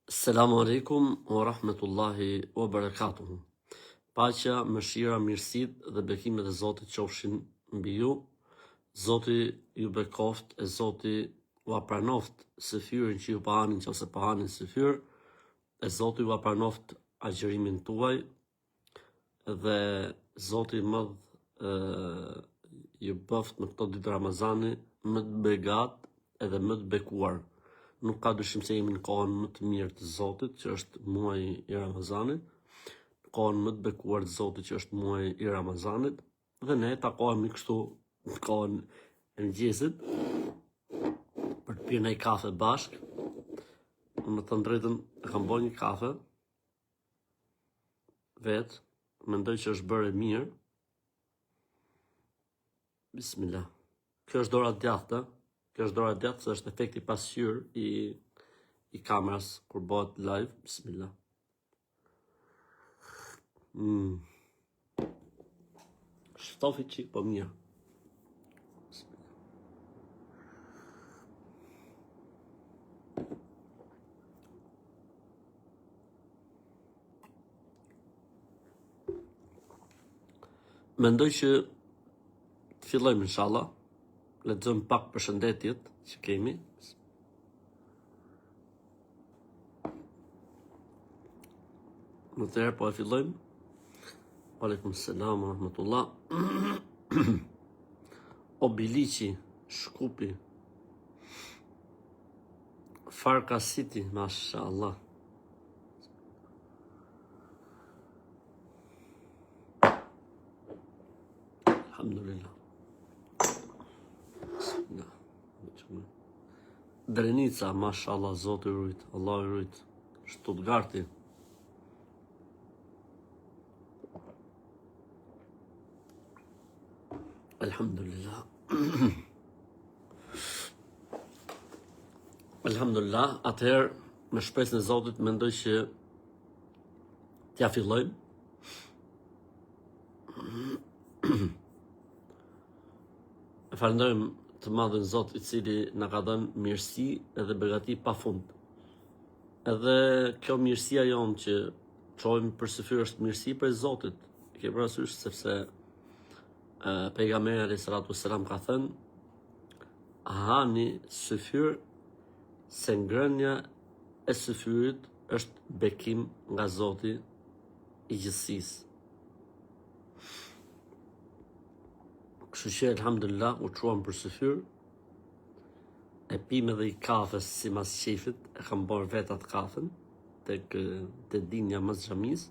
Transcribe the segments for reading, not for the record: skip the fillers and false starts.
Selamu alejkum wa rahmetullahi wa barakatuhu. Paqja, mëshira, mirësitë dhe bekimet e Zotit qofshin mbi ju. Zoti ju bekoftë e Zoti ua pranoftë syfyrin që ju po hani nëse po hani syfyr, e Zoti ua pranoftë agjërimin tuaj dhe Zoti i madh ju bëftë në këto ditë Ramazani më të begatë edhe më të bekuar. Nuk ka dyshim se jemi në kohën më të mirë të Zotit, që është muaji i Ramazanit, në kohën më të bekuar të Zotit që është muaji i Ramazanit, dhe ne takohemi kështu në kohën e mëngjesit për të pirë një kafe bashkë. Unë me thënë të drejtën e kam bërë një kafe vetë, mendoj që është bërë e mirë. Bismillah. Kjo është dora e djathtë, kjo është dora e djathtë se është efekti pasqyrë i i kameras kur bëhet live. Bismillah. Mm. Shtofi çik po mirë. Mendoj që të fillojmë inshallah. Lexojmë pak përshëndetjet që kemi. Atëherë po e fillojmë. Aleikum selam rahmetullah. Obiliqi, Shkupi. Farka City, mashallah. Alhamdulillah. Bismillah. Drenica, mashallah, Zoti rujt, Allahu rujt. Stuttgarti. Alhamdulillah. Alhamdulillah, atëherë me shpresën e Zotit mendoj që t'ja fillojmë. E falënderojmë të madhin Zot i cili na ka dhënë mirësi edhe begati pa fund. Edhe kjo mirësia jonë që çohemi për syfyr është mirësi prej Zotit. E ke parasysh sepse pejgamberi alayhi salatu wasalam ka thënë hani syfyr se ngrënia e syfyrit është bekim nga Zoti i gjithësisë. Kështu që elhamdulillah u çuam për syfyr. E pimë edhe i kafe simas qejfit, e kam bërë vetë atë kafen tek te dinja mas xhamisë.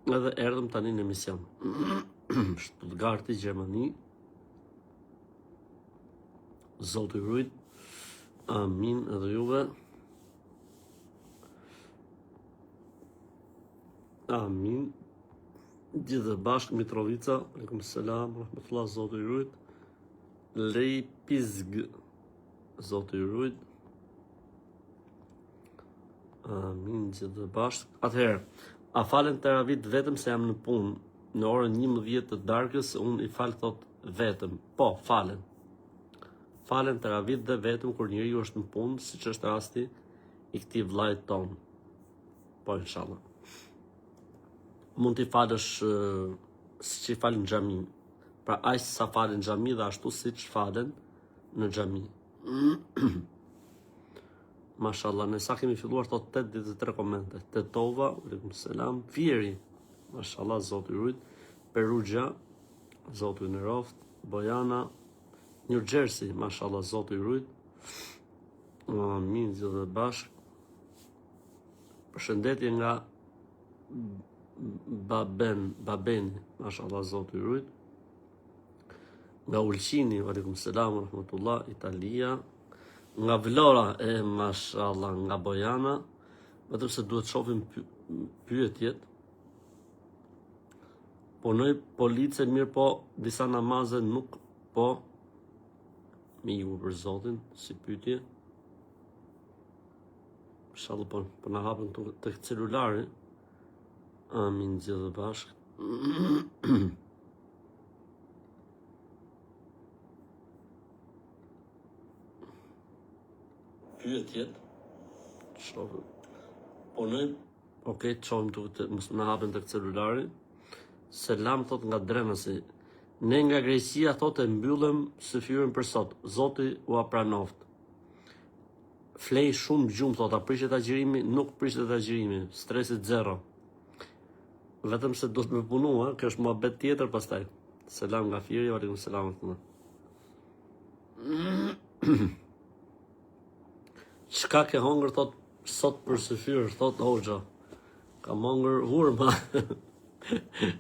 Edhe erdhëm tani në emision. Stuttgarti, Gjermani. Zoti rujt. Amin edhe juve. Amin. Gjithë bashkë Mitrovica, alaikum selam, rahmetullah, Zoti rujt. Leipzig, Zoti rujt. Amin, gjithë bashkë. Atëherë, a falen teravit vetëm se jam në punë, në orën 11 të darkës, unë i fal thot vetëm. Po, falen. Falen teravit dhe vetëm kur njeriu është në punë, siç është rasti i këtij vllait tonë. Po inshallah. Mund t'i falësh siç i falën në xhami. Pra aq sa falen në xhami dhe ashtu siç falen në xhami. Mashallah, ne sa kemi filluar thot 83 komente. Tetova, alaikum selam, Fieri. Mashallah, Zoti rujt. Perugia, Zoti nderoft. Bojana, New Jersey, mashallah, Zoti rujt. Amin, gjithë dhe bashkë. Përshëndetje nga Baben, Babeni, mashallah Zoti rujt. Nga Ulqini, alaikum selam, rahmetullah, Italia. Nga Vlora, e mashallah, nga Bojana. Vetëm se duhet shohim pyetjet. Punoj police mirë po disa namaze nuk po mi ju për zotin si pyetje. Inshallah po, po na hapën këtu tek celulari. Amin gjithë bashkë. Pyetjet. Shohim. Punoj, ok, çohim të të mos na hapen tek celulari. Selam thot nga Drenasi. Ne nga Greqia thot e mbyllëm syfyrin për sot. Zoti ua pranoft. Flej shumë gjumë thot, a prishet agjërimi? Nuk prishet agjërimi, stresi zero. Vetëm se duhet me punu, ha? Kjo është muhabet tjetër pastaj. Selam nga Fieri, aleikum selam. Çka ke hongër thot sot për syfyr thot hoxha. Kam hongër hurma.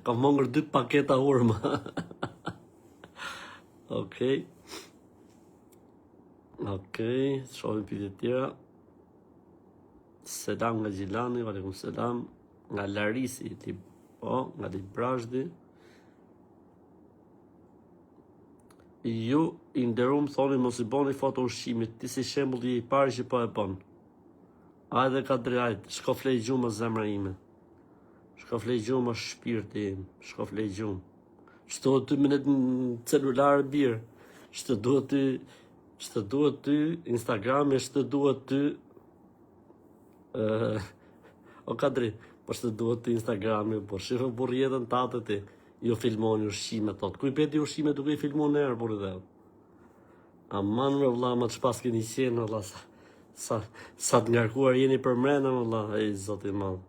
Kam hongër dy paketa hurma. Okej. Okej, shohim pyetje të tjera. Selam nga Gjilani, aleikum selam. Nga Larisi, ti po, nga Librazhdi. Ju i nderum thoni mos i boni foto ushqimit, ti si shembull je i pari që po e bën. Ajde Kadri ajde, shko flej gjumë zemra ime. Shko flej gjumë shpirti im, shko flej gjumë. Ç'të duhet ty me nejt në celular bir, ç'të duhet ty, ç'të duhet ty Instagrami, ç'të duhet ty uh, o Kadri, po ç'të duhet ty Instagrami, po shife burrë jetën tate ti. Ju filmoni ushqimet, thot. Ku i pe ti ushqimet duke i filmu në erë, burrë dhe. Aman me vlla, më të shpas keni qenë, vlla, sa, sa, sa të ngarkuar jeni për mrena, më vlla, ej, zoti i madh.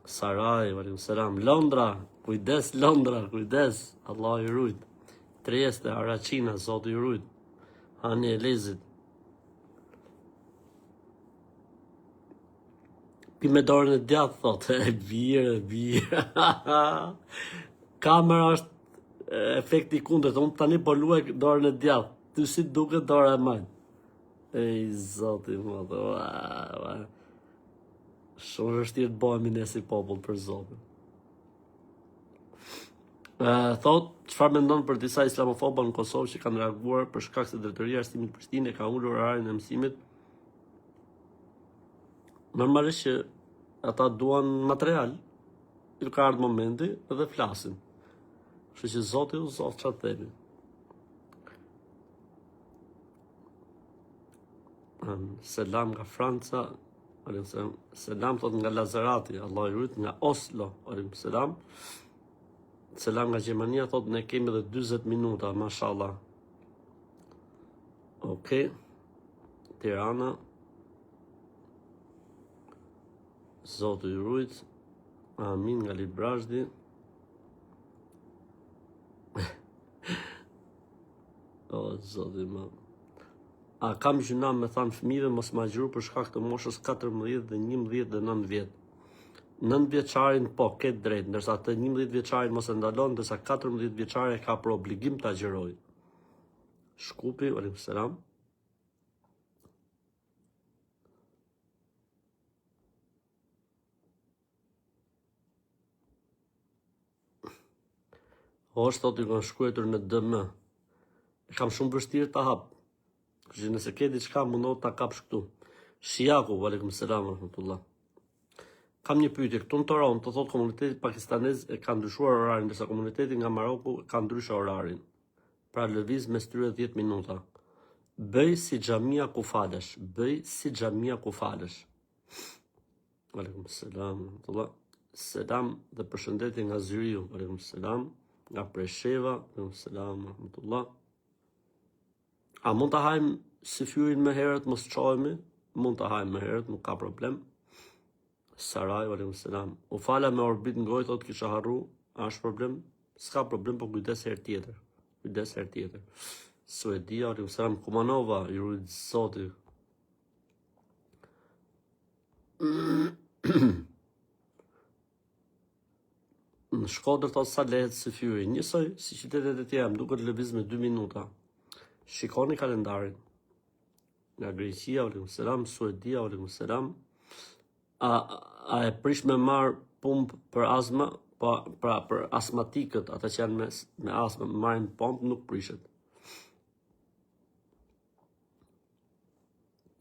Saraj, aleikum selam. Londra, kujdes Londra, kujdes, Allah ju rujt. Trieste, Aracina, zoti ju rujt. Hani Elezit. Pi me dorën e djathtë, thot, e bir, e bir. Kamera është efekti i kundërt, unë tani po luaj dorën e djathtë, ty si duket dora e majtë. Ej, zoti i madh, ua, ua. Shumë vështirë të bëhemi ne si popull për zotin. Uh, thot, çfarë mendon për disa islamofoba në Kosovë që kanë reaguar për shkak se drejtoria e arsimit në Prishtinë e ka ulur orarin e mësimit Normalisht që ata duan material, ju ka ardhur momenti dhe flasin. Kështu që Zoti u zot çfarë themi. Selam nga Franca, aleikum selam. Selam thot nga Lazarati, Allah ju rujt nga Oslo, aleikum selam. Selam nga Gjermania thot ne kemi edhe 40 minuta, mashallah. Okej. Tirana. Zoti ju rujt. Amin nga Librazhdi. o, zoti më. A kam gjynah me thanë fëmijëve mos me agjëru për shkak të moshës 14 dhe 11 dhe 9 vjet. 9 vjeçarin po, ke drejt, ndërsa të 11 vjeçarin mos e ndalon, ndërsa 14 vjeçarin e ka për obligim të agjërojë. Shkupi, aleikum selam. Hoxhë thotë ju kam shkruajtur në DM. E kam shumë vështirë ta hap. Kështu që nëse ke diçka mundohu ta kapsh këtu. Shijaku, aleikum selam rahmetullah. Kam një pyetje, këtu në Toronto thotë komuniteti pakistanez e ka ndryshuar orarin, ndërsa komuniteti nga Maroku ka ndryshe orarin. Pra lëviz mes tyre 10 minuta. Bëj si xhamia ku falesh, bëj si xhamia ku falesh. Aleikum selam, rahmetullah. Selam dhe përshëndetje nga Zyrihu, aleikum selam, nga Presheva, aleikum selam, rahmetullah. A mund ta hajmë syfyrin më herët, mos çohemi? Mund ta hajmë më herët, nuk ka problem. Saraj, aleikum selam. U fala me orbit në gojë, thotë kisha harru, a është problem? S'ka problem, po kujdes herë tjetër. Kujdes herë tjetër. Suedia, aleikum selam, Kumanova, ju rujt zoti. Në Shkodër thotë sa lehet syfyri, njësoj si qytetet e tjera, më duket lëviz me 2 minuta. Shikoni kalendarin. Nga Greqia, aleikum selam, Suedia, aleikum selam. A, a e prish me marr pump për azma, po, pra për asmatikët, ata që janë me, me azmë, marrin pomp, nuk prishet.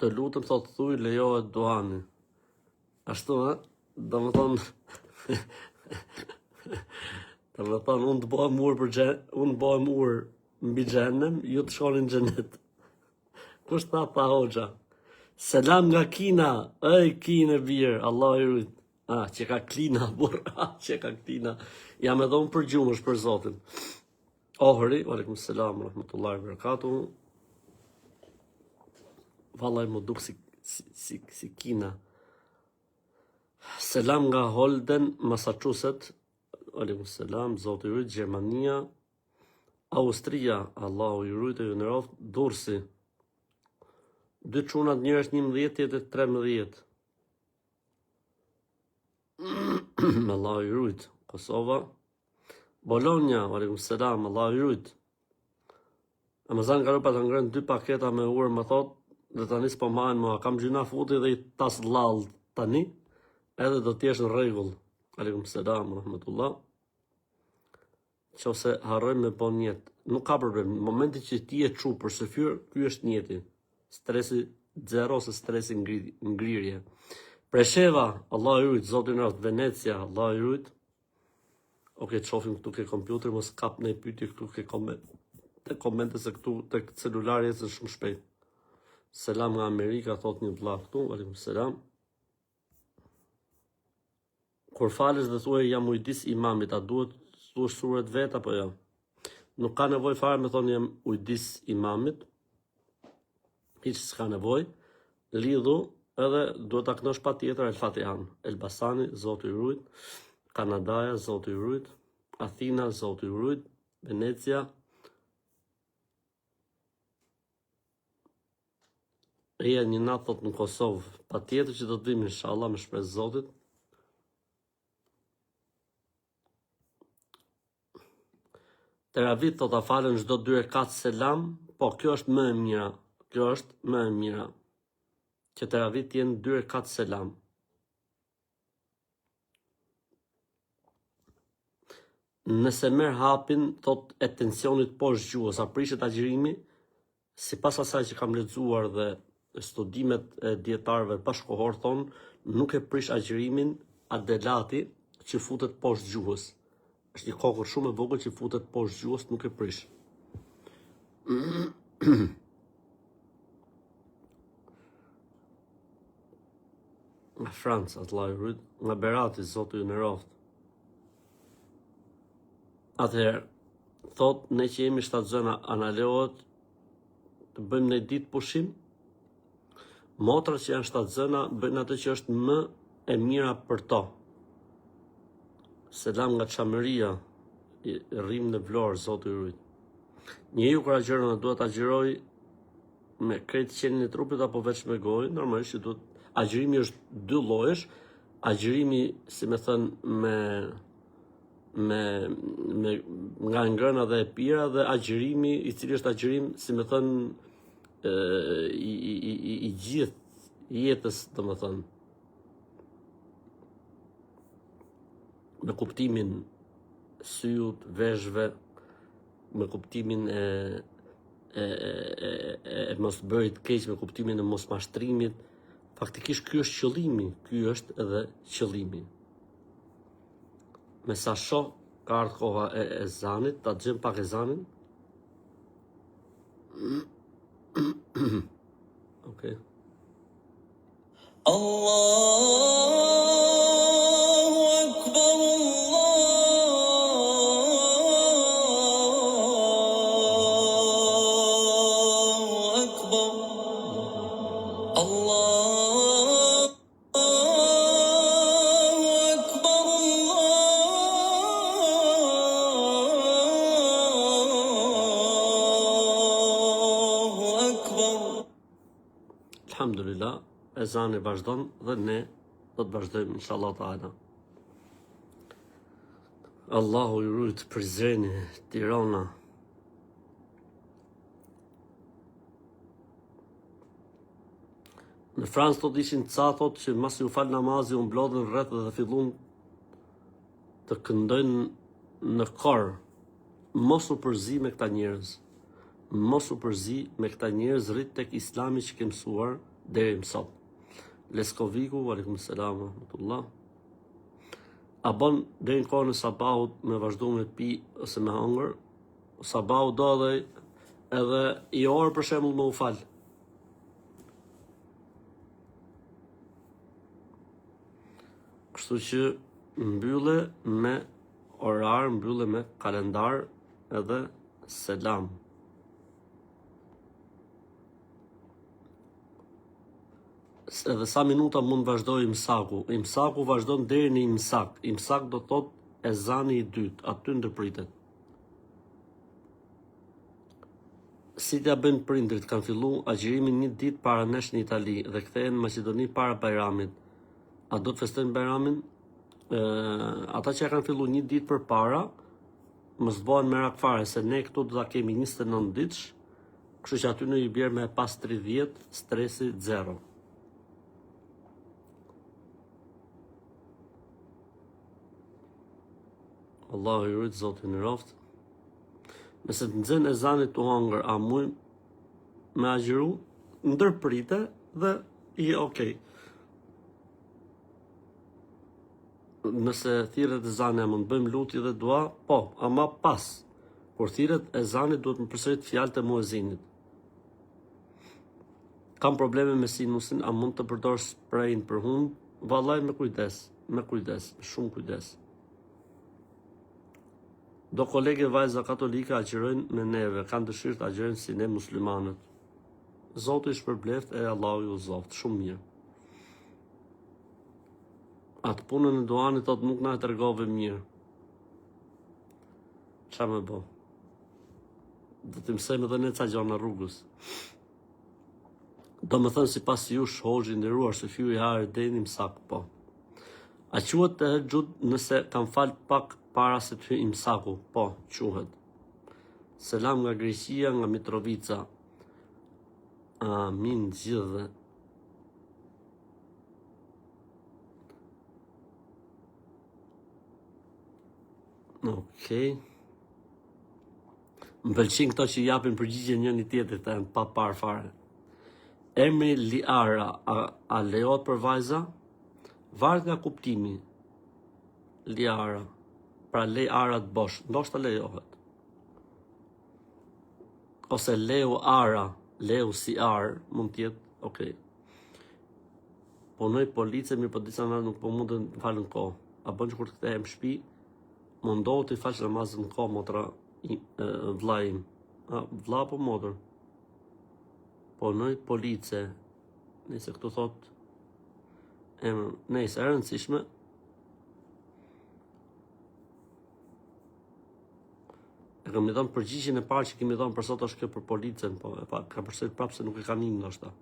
Të lutem thot thuj lejohet duhani. Ashtu ë, domethënë Domethënë unë të bëhem urë për xhen, unë të bëhem urë mbi xhehenem, ju të shkoni në xhenet. Kush tha tha hoxha? Selam nga Kina, ej Kinë bir, Allahu ju rujt. Ah, që ka klina, burr, ah, që ka klina. Jam edhe unë përgjumësh për Zotin. Ohri, alaikum selam, rahmetullahi barakatuh. Vallaj m'u duk si, si, si, si Kina. Selam nga Holden, Massachusetts. Alaikum selam, Zoti ju rujt, Gjermania, Austria, Allahu ju rujt e ju nderoft, Durrësi. Dy çunat njëri është 11, tjetri 13. Allahu ju rujt, Kosova. Bologna, alaikum selam, Allahu ju rujt. Ramazan ka pata ngrënë dy paketa me hurmë, më thot, dhe tani s'po mahen më, kam gjynah futi dhe i tas llall tani, edhe do të jesh në rregull. Aleikum selam, rahmetullah. Qofse harrojmë me bo nijet, nuk ka problem. Në momentin që ti je çu për syfyr, ky është nijeti. Stresi zero ose stresi ngrirje. Presheva, Allahu ju rujt, Zoti na rujt, Venecia, Allahu ju rujt. Ok, të shofim këtu ke kompjuter, mos kap një pyetje këtu ke koment. Te komente se këtu tek celulari ecën shumë shpejt. Selam nga Amerika, thot një vlla këtu, aleikum selam. Kur falesh dhe thua jam ujdis imamit, a duhet të thuash suret vet apo jo? Nuk ka nevojë fare me thonë jam ujdis imamit. Hiç s'ka nevojë. Lidhu edhe duhet ta këndosh patjetër El Fatihan. Elbasani, Zoti ju rujt. Kanadaja, Zoti ju rujt. Athina, Zoti ju rujt. Venecia. Eja një natë thot në Kosovë, patjetër që do të vim inshallah me shpresë Zotit. Teravit thot a falen çdo dy rekat selam, po kjo është më e mira, kjo është më e mira. Që teravit të jenë dy rekat selam. Nëse merr hapin, thot e tensionit poshtë gjuhës, a prishet agjërimi? Sipas asaj që kam lexuar dhe studimet e dijetarëve bashkëkohorë thonë, nuk e prish agjërimin adelati që futet poshtë gjuhës. Është një kokërr shumë e vogël që futet poshtë gjuhës, nuk e prish. Nga Franca, Allahu ju rujt, nga Berati, Zoti ju nderoft. Atëherë, thot, ne që jemi shtatzëna, a na lejohet të bëjmë një ditë pushim? Motrat që janë shtatzëna bëjnë atë që është më e mira për to. Selam nga Çamëria, rrim në Vlorë, Zoti ju rujt. Njeriu kur agjëron, a duhet të agjërojë me krejt qenien e trupit apo veç me gojë, normalisht që duhet agjërimi është dy llojesh, agjërimi, si me thënë, me me me nga e ngrëna dhe e pira dhe agjërimi i cili është agjërim, si me thënë, e, i, i, i, i gjithë jetës, domethënë, me kuptimin syut, veshve, me kuptimin e e e e, e mos bërit keq me kuptimin e mos mashtrimit. Faktikisht ky është qëllimi, ky është edhe qëllimi. Me sa shoh, ka ardhur koha e ezanit, ta dëgjojmë pak ezanin. Okej. Okay. Allahu Akbar Allahu Akbar Allahu Akbar Allahu Akbar Alhamdulillah, ezani vazhdon dhe ne do të vazhdojmë inshallah taala. Allahu ju rujt Prizreni, Tirana. Në Francë thot ishin ca thot që masi u fal namazi u mblodhën rreth dhe fillun të këndojnë në kor. Mos u përzi me këta njerëz. Mos u përzi me këta njerëz rri tek islami që ke mësuar deri më sot. Leskoviku, alaikum selam, rahmetullah. A bën deri në kohën e sabahut me vazhdu me pi ose me hangër? Sabahu do edhe edhe i orë për shembull me u fal. Kështu që mbylle me orar, mbylle me kalendar edhe selam. Edhe sa minuta mund të vazhdojë imsaku? Imsaku vazhdon deri në imsak. Imsak do të thotë ezani i dytë, aty ndërpritet. Si t'ia bëjnë prindrit, kanë fillu agjërimin një ditë para nesh në Itali dhe kthehen në Maqedoni para Bajramit. A do të festojnë Bajramin? Ë, ata që e kanë fillu një ditë përpara, mos bëhen merak fare se ne këtu do ta kemi 29 ditësh, kështu që aty në i bjerë me pas 30, stresi zero. Allahu ju rujt, Zoti ju nderoftë. Nëse të nxën ezani tu hangër, a muj me agjëru, ndërprite dhe je okej. Nëse thirret ezani, a mund të bëjmë lutje dhe dua? Po, ama pas. Kur thirret ezani, duhet me përsërit fjalët e muezinit. Kam probleme me sinusin, a mund të përdor sprejin për hundë? Vallaj me kujdes, me kujdes, me shumë kujdes. Do kolege vajza katolike agjërojnë me neve, kanë dëshirë të agjërojnë si ne muslimanët. Zoti i shpërbleftë e Allahu ju udhëzoftë, shumë mirë. Atë punën e duanit thotë nuk na e tregove mirë. Ça me bo? Do t'i mësojmë edhe ne ca gjona rrugës. Domethënë sipas jush hoxhë i nderuar syfyri hahet deri në imsak, po. A quhet tehexhud nëse kam fal pak para se të hyjë imsaku? Po, quhet. Selam nga Greqia, nga Mitrovica. Amin gjithëve. Okej. Okay. Më pëlqejnë këto që japin përgjigje njëri tjetrit, janë pa parë fare. Emri Liara, a, a lejohet për vajza? Varet nga kuptimi. Liara. Pra lej arat bosh, ndoshta lejohet. Ose leu ara, leu si arë, mund të jetë, okay. Punoj police, mirëpo disa natë nuk po mundem të fal në kohë. A bën që kur të kthehem në shtëpi, Mundohu t'i falsh namazet në kohë motra vllai im. A vlla apo motër? Punoj police. Nëse këtu thot emër, nëse e rëndësishme. E kemi dhënë përgjigjen e parë që kemi dhënë për sot është kjo për policen, po e pa, ka përsërit prapë se nuk e kanë ndoshta.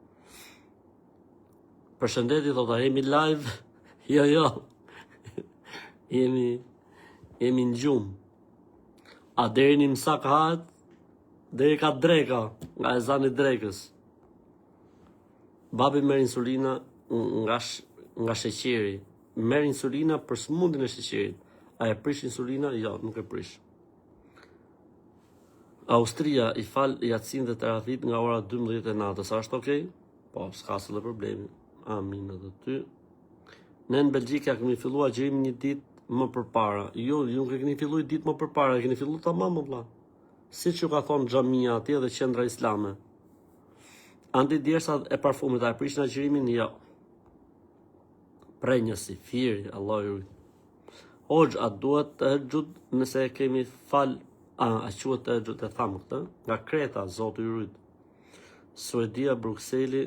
Përshëndetje, thotë, a jemi live? Jo, jo. jemi, jemi në gjumë. A deri në imsak hahet? Deri ka dreka, nga ezani i drekës. Babi merr insulina nga, sh, nga sheqeri. Merr insulina për sëmundjen e sheqerit. A e prish insulina? Jo, nuk e prish. Austria i fal jacinë dhe teravit nga ora 12 e natës. A është okej? Po, s'ka asnjë lloj problemi. Amin edhe ty. Ne në Belgjikë ja kemi filluar agjërimin një ditë më përpara. Jo, ju nuk e keni filluar një ditë më përpara, e keni filluar tamam o vlla. Siç ju ka thonë xhamia atje dhe qendra islame. Antidjersat e parfumit, a e prishin agjërimin? Jo. Prenjësi, Fieri, Allahu ju rujt. Hoxhë, a duhet tehexhud nëse e kemi fal, a, a quhet tehexhud e thamë këtë? Nga Kreta, Zoti ju rujt. Suedia, Brukseli,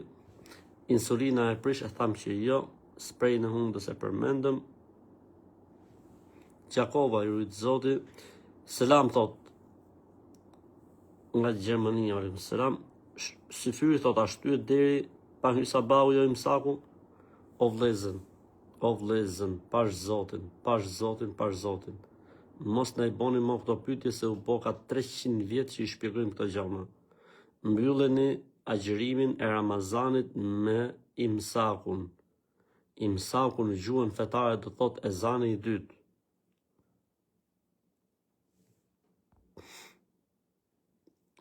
insulina e prish e thamë që jo, sprejin e hundës e përmendëm. Gjakova ju rujt Zoti. Selam thot nga Gjermania, alejkum selam. Syfyri thot a shtyhet deri pa hy sabahu jo imsaku o vllezën. O vllezën, pash zotin, pash zotin, pash zotin. Mos na i boni mo këto pyetje se u boka 300 vjet që i shpjegojmë këto gjana. Mbylleni agjërimin e Ramazanit me imsakun. Imsaku në gjuhën fetare do thotë ezani i dytë.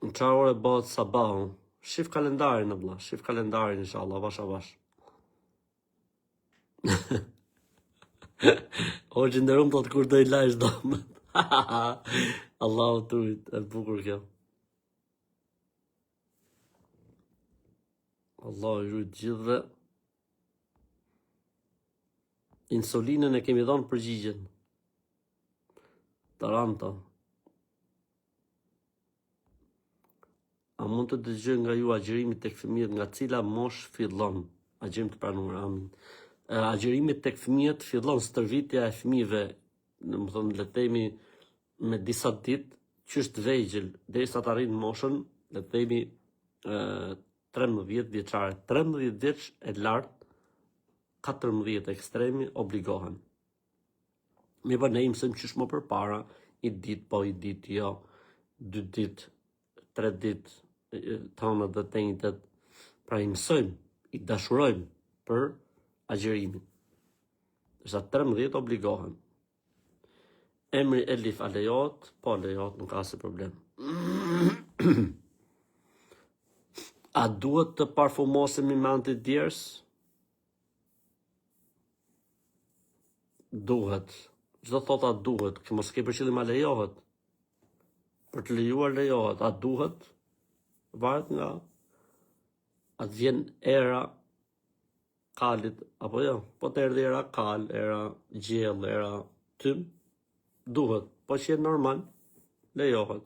Në çfarë ore bëhet sabahu? Shif kalendarin, o vlla, shif kalendarin inshallah, avash avash. Hoxhë i nderum thotë kur do i lajsh dhomët. Allahu të rujt, e bukur kjo. Allahu ju rujt gjithëve. Insulinën e kemi dhënë përgjigjen. Taranto. A mund të dëgjoj nga ju agjërimi tek fëmijët nga cila moshë fillon? Agjërim të pranuar, amin. Agjërimi tek fëmijët fillon stërvitja e fëmijëve, domethënë le të themi me disa ditë, qysh të vegjël, derisa të arrijnë moshën, le të themi 13 vjeçare, 13 vjeç e lart, 14 ekstremi obligohen. Mirëpo ne i mësojmë qysh më përpara, një ditë po, një ditë jo, dy ditë, tre ditë, të hënat dhe të enjtet, pra i mësojmë, i dashurojmë për agjërimin. Ndërsa 13 obligohen. Emri Elif a lejohet? Po lejohet, nuk ka asnjë problem. A duhet të parfumosemi me antidjersë? Duhet. Ç'do thotë a duhet, ke mos ke për qëllim a lejohet. Për të lejuar lejohet, a duhet? Varet nga a të vjen era kalit apo jo. Po të erdhi era kal, era gjellë, era tym, duhet. Po që je normal, lejohet.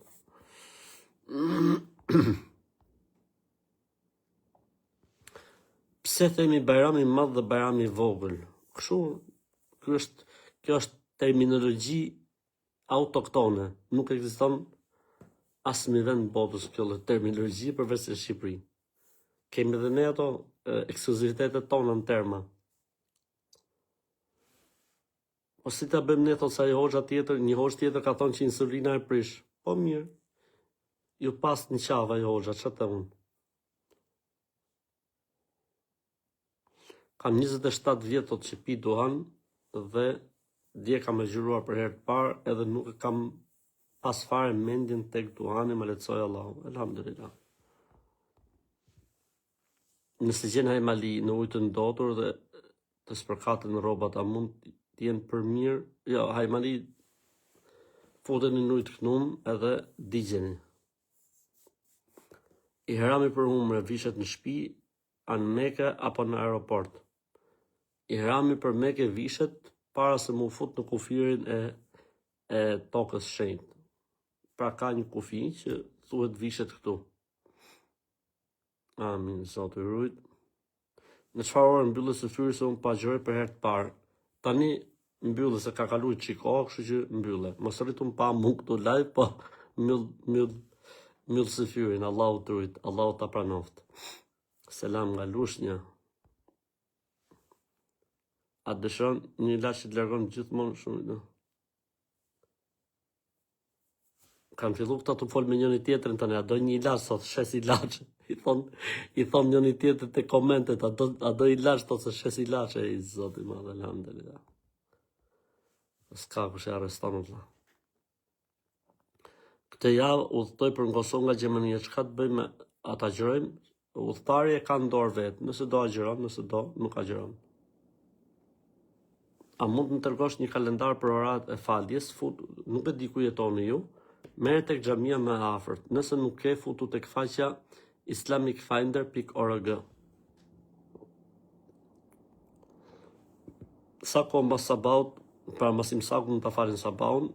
Pse themi Bajrami i Madh dhe Bajrami i Vogël? Kështu, ky është, kjo është terminologji autoktone, nuk ekziston asnjë vend botës kjo lloj terminologji përveç se në Shqipëri. Kemi dhe ne ato ekskluzivitetet tona në terma. Po si ta bëjmë ne thotë se ai hoxha tjetër, një hoxhë tjetër ka thonë që insulina e prish. Po mirë. Ju pastë në qafë ai hoxha, ça të unë. Kam 27 vjet thotë që pi duhan dhe dje kam agjëruar për herë të parë edhe nuk e kam pas fare mendjen tek duhani ma lehtësoi Allahu. Elhamdulillah. Nëse gjen hajmali në ujë të ndotur dhe të spërkaten rrobat a mund të jenë për mirë? Jo, hajmali futeni në ujë të knum edhe digjeni. Ihrami për umre vishet në shtëpi, a në Mekë apo në aeroport. Ihrami për Mekë vishet para se mu fut në kufirin e e tokës shenjtë. Pra ka një kufi që thuhet vishet këtu. Amin, Zoti rujt. Në çfarë ore mbyllet syfyri se unë po agjëroj për herë të parë. Tani mbylle se ka kaluar çik kohë, kështu që mbylle. Mos rri tu pa mu këtu live, po mbyll mbyll mbyll syfyrin, Allahu të rujt, Allahu ta pranoft. Selam nga Lushnja. A dëshiron një ilaç që të largon gjithmonë shumë? Kanë fillu këta të fol me njëri tjetrin tani, a do një ilaç sot, shes ilaç. I thon i thon njëri tjetrit te komentet, a do a do ilaç sot se shes ilaç e i zoti i madh elhamdulillah. S'ka kush e arreston vëlla. Këtë javë udhëtoj për në Kosovë nga Gjermania, çka të bëjmë a të agjërojmë? Udhëtari e ka në dorë vetë, nëse do agjëron, nëse do nuk agjëron. A mund të më tregosh një kalendar për oraret e faljes? Fut, nuk e di ku jetoni ju. Merre tek xhamia më e afërt. Nëse nuk ke, futu tek faqja islamicfinder.org. Sa kohë mbas sabahut, pra mbas imsakut mund ta falin sabahun,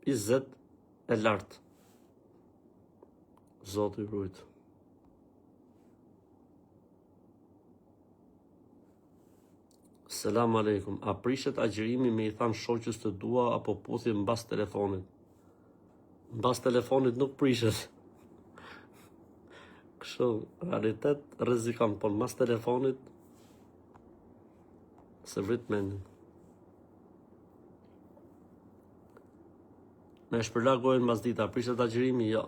20 e lart. Zoti rujt. Selam aleikum. A prishet agjërimi me i thanë shoqes të dua apo puthje mbas telefonit? Mbas telefonit nuk prishet. Kështu, realitet rrezikon, por mbas telefonit s'e vrit mendjen. Me shpërla gojën mas dita, prishet agjërimi? Jo.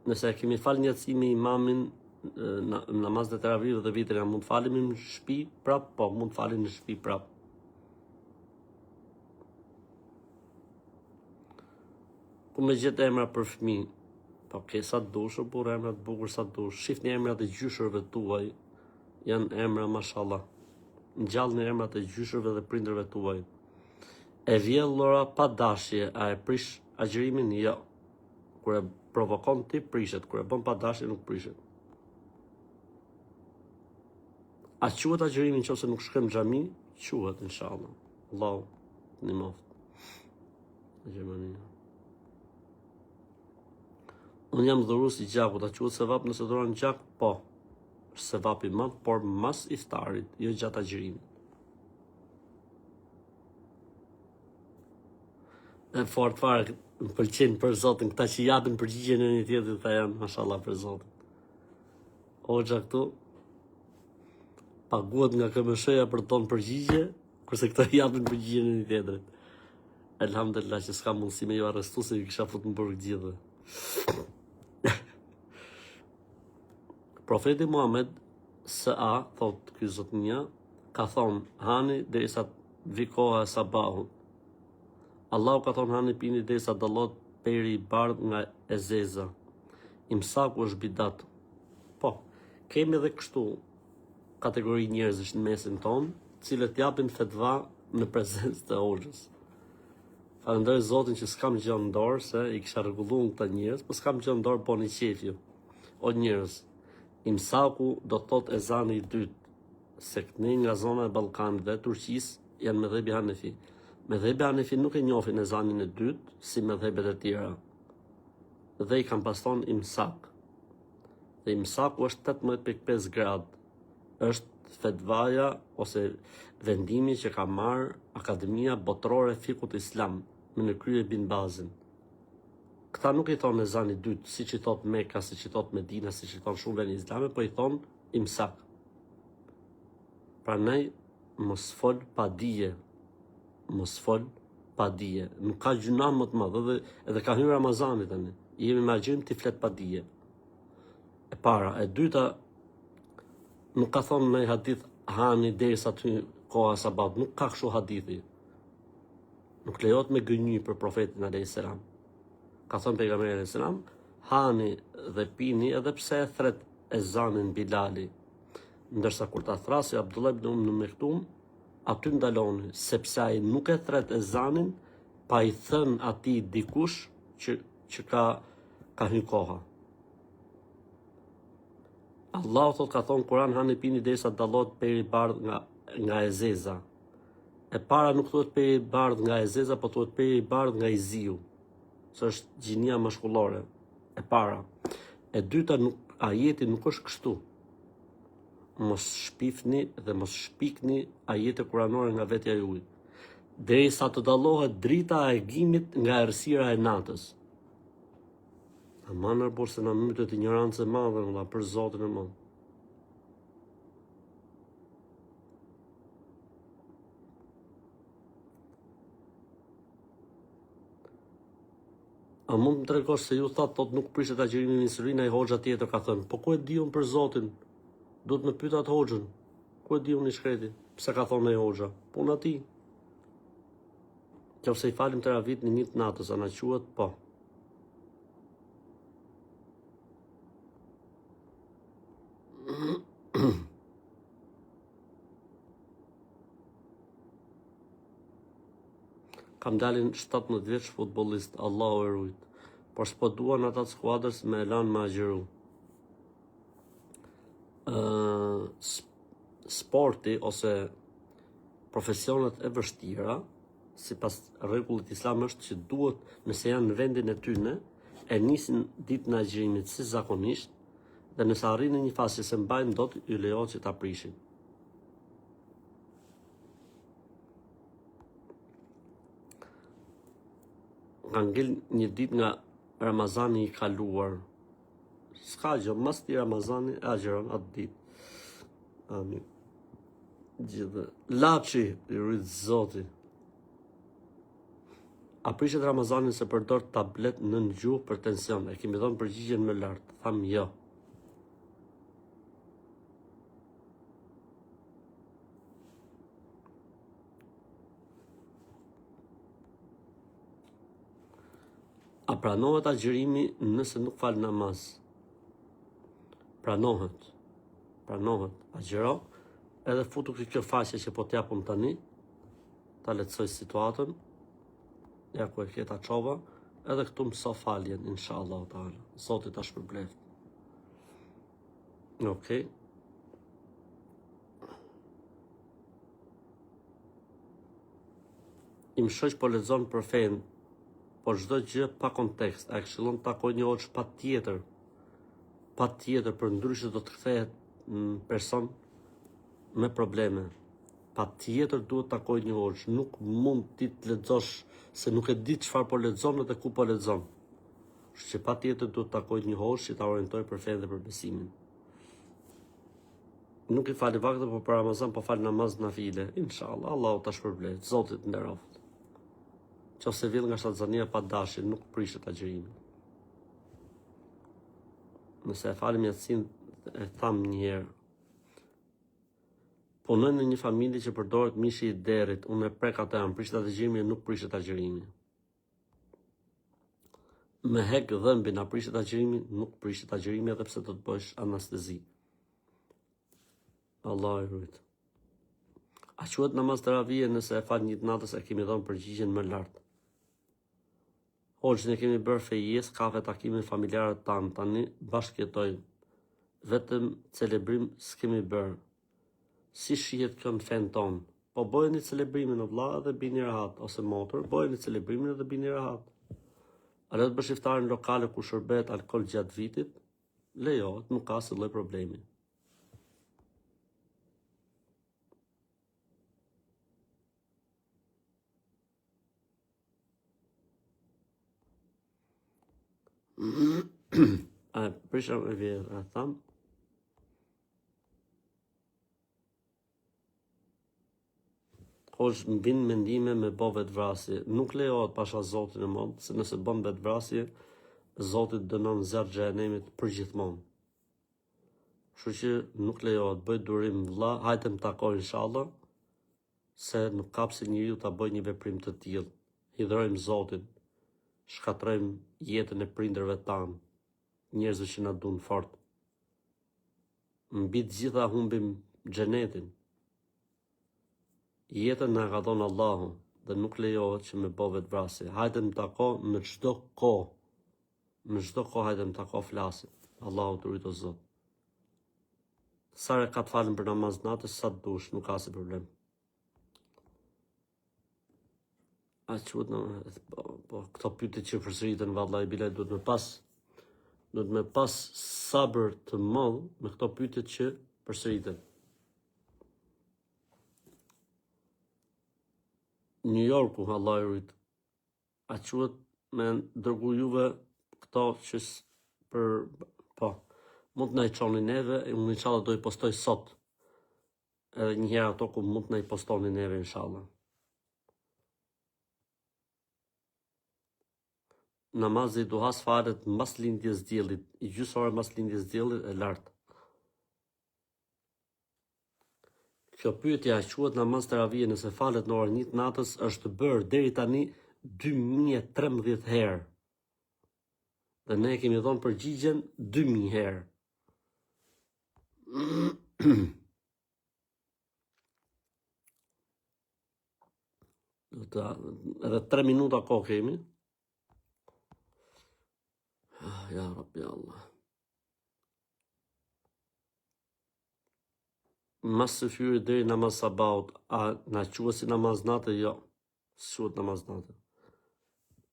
Nëse e kemi falë një jaci me imamin në namaz të teravive dhe vitrin, a mund të falemi në shtëpi prap? Po, mund të falemi në shtëpi prap. Ku me gjetë emra për fëmijë? Po ke sa të dush, o burrë emra të bukur sa të dush. Shifni emrat e gjyshërve tuaj, janë emra mashallah. Ngjallni emrat e gjyshërve dhe prindërve tuaj. E vjellura pa dashje, a e prish agjërimin? Jo. Kur e provokon ti prishet, kur e bën pa dashje nuk prishet. A quhet agjërimi në qoftë se nuk shkojmë në xhami? Quhet, inshallah. Allahu të ndihmoftë. Gjermania. Unë jam dhurues i gjakut, a quhet sevap nëse dhuron gjak? Po. Është sevap i madh, por mas iftarit, jo gjatë agjërimit. E fort fare, më pëlqejnë për Zotin, këta që japin përgjigje njëri tjetrit, këta janë, mashallah për Zotin. Hoxha këtu, paguhet nga KMSH-ja për të dhënë përgjigje, kurse këta japin përgjigje njëri tjetrit. Elhamdulillah që s'ka mundësi me ju arrestu se ju kisha fut në burg gjithë. Profeti Muhammed S.A. thot ky zotnia, ka thonë, hani derisa të vi koha e sabahut. Allahu ka thonë hani pini derisa dallohet peri i bardhë nga e zeza. Imsaku është bidat. Po, kemi edhe kështu kategori njerëzish në mesin tonë, të cilët japin fetva në prezencë të hoxhës. Falënderoj Zotin që s'kam gjë në dorë se i kisha rregulluar këta njerëz, po s'kam gjë në dorë boni qejf ju. O njerëz, imsaku do të thotë ezani i dytë, se këtej nga zona e Ballkanit dhe Turqisë janë medhhebi Hanefi. Medhhebi Hanefi nuk e njohin ezanin e dytë si medhhebet e tjera. Dhe i kanë pas thonë imsak. Dhe imsaku është 18.5 gradë. Është fetvaja ose vendimi që ka marrë Akademia Botërore e Fikhut Islam me në krye Bin Bazin. Këta nuk i thonë ezan i dytë, siç i thotë Meka, siç i thotë Medina, siç i thonë shumë vende islame, po i thonë imsak. Prandaj mos fol pa dije. Mos fol pa dije. Nuk ka gjynah më të madh, edhe edhe ka hyrë Ramazani tani. Jemi me agjërim ti flet pa dije. E para, e dyta nuk ka thonë në hadith hani derisa të hyjë koha e sabahut, nuk ka kështu hadithi. Nuk lejohet me gënjy për profetin alayhis salam. Ka thënë pejgamberi alayhis salam, hani dhe pini edhe pse e thret ezanin Bilali. Ndërsa kur ta thrasi Abdullah ibn Umm Mektum, aty ndaloni, sepse ai nuk e thret ezanin pa i thënë atij dikush që që ka ka hy koha. Allahu thot ka thonë Kur'an hani pini derisa dallohet peri i bardhë nga nga e zeza. E para nuk thuhet peri i bardhë nga e zeza, po thuhet peri i bardhë nga i ziu. Se është gjinia mashkullore. E para. E dyta nuk ajeti nuk është kështu. Mos shpifni dhe mos shpikni ajete kuranore nga vetja juaj. Derisa të dallohet drita e agimit nga errësira e natës. Aman por se na mytet injorancë e madhe, vëlla, për Zotin e madh. A mund të më tregosh se ju thatë thotë nuk prishet agjërimi me insulinë, ai hoxha tjetër ka thënë, po ku e di unë për Zotin? Duhet me pyet atë hoxhën. Ku e di unë i shkreti? Pse ka thonë ai hoxha? Puna tij. Qoftë se i falim teravit në një të natës, a na quhet? Po. Kam djalin 17 vjeç futbollist, Allahu e rujt. Por s'po duan ata të skuadrës me e lanë me agjëru. Ë sporti ose profesionet e vështira, sipas rregullit islam është që duhet nëse janë në vendin e tyne, e nisin ditën e agjërimit si zakonisht, dhe nëse arrijnë në një fazë që s'e mbajnë dot, ju lejohet që ta prishin. Ka ngel një ditë nga Ramazani i kaluar. S'ka gjë, mas këtij Ramazani e agjëron atë ditë. Amin. Gjithë. Laçi, i rujt Zoti. A prishet Ramazani se përdor tablet nën gjuhë për tension? E kemi dhënë përgjigjen më lart. Thamë jo. A pranohet agjërimi nëse nuk fal namaz? Pranohet. Pranohet. Agjëro. Edhe futu ke kjo faqe që po t'jap unë tani. Ta lehtësoj situatën. Ja ku e ke ta çova. Edhe këtu mëso faljen, inshallah teala. Zoti ta shpërbleft. Okej. Okay. Im shoq po lexon për fenë, po çdo gjë pa kontekst, a e këshillon të takojë një hoxhë patjetër. Patjetër, përndryshe do të kthehet në person me probleme. Patjetër duhet të takojë një hoxhë, nuk mund ti të lexosh se nuk e di çfarë po lexon edhe ku po lexon. Kështu që patjetër duhet të takojë një hoxhë që ta orientojë për fenë dhe për besimin. Nuk i fali vaktet, po për Ramazan po fal namaz nafile. Inshallah, Allahu ta shpërbleftë, Zoti të nderoftë. Qoftë se vjell nga shtatzania pa dashje, nuk prishet agjërimi. Nëse e falim jacinë, e thamë një herë. Punoj në një familje që përdoret mishi i derrit, unë e prek atë, a më prishet agjërimi, nuk prishet agjërimi. Me hek dhëmbin, a prishet agjërimi? Nuk prishet agjërimi edhe pse do të bësh anestezi. Allahu ju rujt. A quhet namaz teravie nëse e fal një të natës e kemi dhënë përgjigjen më lart. Hoxhë ne kemi bërë fejesë, kafe takime me familjarët tanë, tani bashkë jetojmë. Vetëm celebrim s'kemi bërë. Si shihet kjo në fenë tonë? Po bëjeni celebrimin o vlla edhe bini rahat ose motër, bëjeni celebrimin edhe bini rahat. A lejohet të bësh iftar në lokale ku shërbehet alkool gjatë vitit? Lejohet, nuk ka asnjë lloj problemi. A prisha me vjedh, a tham? Hoxhë më vin mendime me bo vetëvrasje. Nuk lejohet pasha Zotin e madh, se nëse bën vetëvrasje, Zoti të dënon zjarr xhehenemit përgjithmonë. Kështu që nuk lejohet, bëj durim vëlla, hajde më tako inshallah, se nuk ka pse njeriu ta bëjë një veprim të tillë. Hidhrojmë Zotin, shkatërrojmë jetën e prindërve tanë, njerëzve që na duan fort. Mbi të gjitha humbim xhenetin. Jetën na ka dhënë Allahu dhe nuk lejohet që me bo vetëvrasje. Hajde më tako në çdo kohë. Në çdo kohë hajde më tako flasim. Allahu të rujt o Zot. Sa rekat falën për namaz natës, sa të dush, nuk ka asnjë problem. A quhet në po, po këto pyetje që përsëriten vallahi bilaj duhet me pas duhet me pas sabër të madh me këto pyetje që përsëriten. New Yorku, Allahu ju rujt. A quhet me dërgu juve këto që për po mund të na i çoni neve, unë inshallah do i postoj sot. Edhe një herë ato ku mund të na i postoni neve inshallah. Namazi i duhas falet mbas lindjes diellit, i gjysë ore mbas lindjes diellit e lart. Kjo pyetje a quhet namaz teravie nëse falet në orën 1 të natës është bërë deri tani 2013 herë. Dhe ne kemi dhënë përgjigjen 2000 herë. Do të edhe 3 minuta kohë kemi. Ah, ja Rabbi Allah. Mas syfyrit deri namaz sabahut, a na quhet si namaz nate? Jo, s'quhet namaz nate.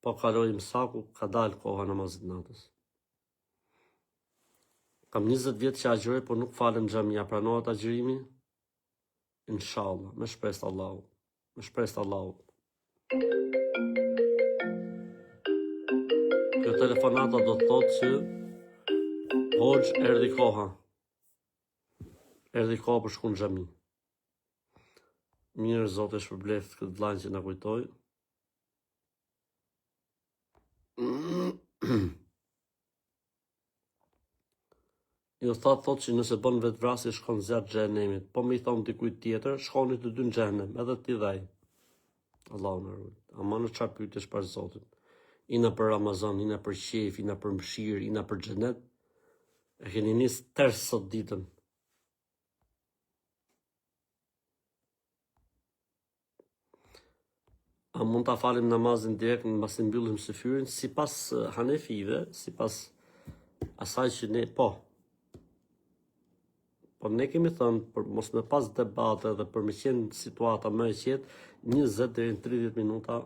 Po kaloi imsaku, ka dalë koha namazit natës. Kam 20 vjet që agjëroj, por nuk falem në xhami. A pranohet agjërimi? Inshallah, me shpresë të Allahut. Me shpresë të Allahut. Kjo telefonata do të thotë që hoxhë erdhi koha. Erdhi koha për shku në xhami. Mirë, Zoti e shpërbleftë këtë vllain që na kujtoi. Jo tha thot që nëse bën vetëvrasje shkon zjarr xhehenemit, po me i thon dikujt tjetër, shkoni të dy në xhehenem, edhe ti dhe ai. Allahu na ruajt. Aman çfarë pyetjesh për Zotin. Ina për Ramazan, ina për qejf, ina për mëshirë, ina për xhenet. E keni nis ters sot ditën. A mund ta falim namazin direkt mbasi mbyllim syfyrin sipas eh, Hanefive, sipas asaj që ne po. Po ne kemi thënë për mos me pas debate dhe për me qenë situata më e qetë, 20 deri në 30 minuta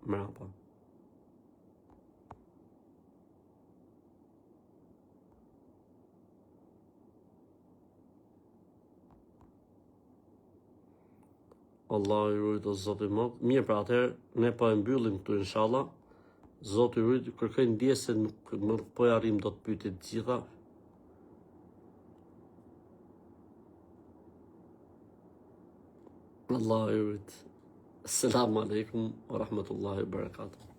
mrapa. Allahu ju rujt o Zoti i madh. Mirë pra atëherë ne po e mbyllim këtu inshallah. Zoti ju rujt, kërkoj ndjesë se nuk nuk po i arrijmë dot pyetjet të gjitha. Allahu ju rujt. Assalamu alaikum wa rahmatullahi wa barakatuh.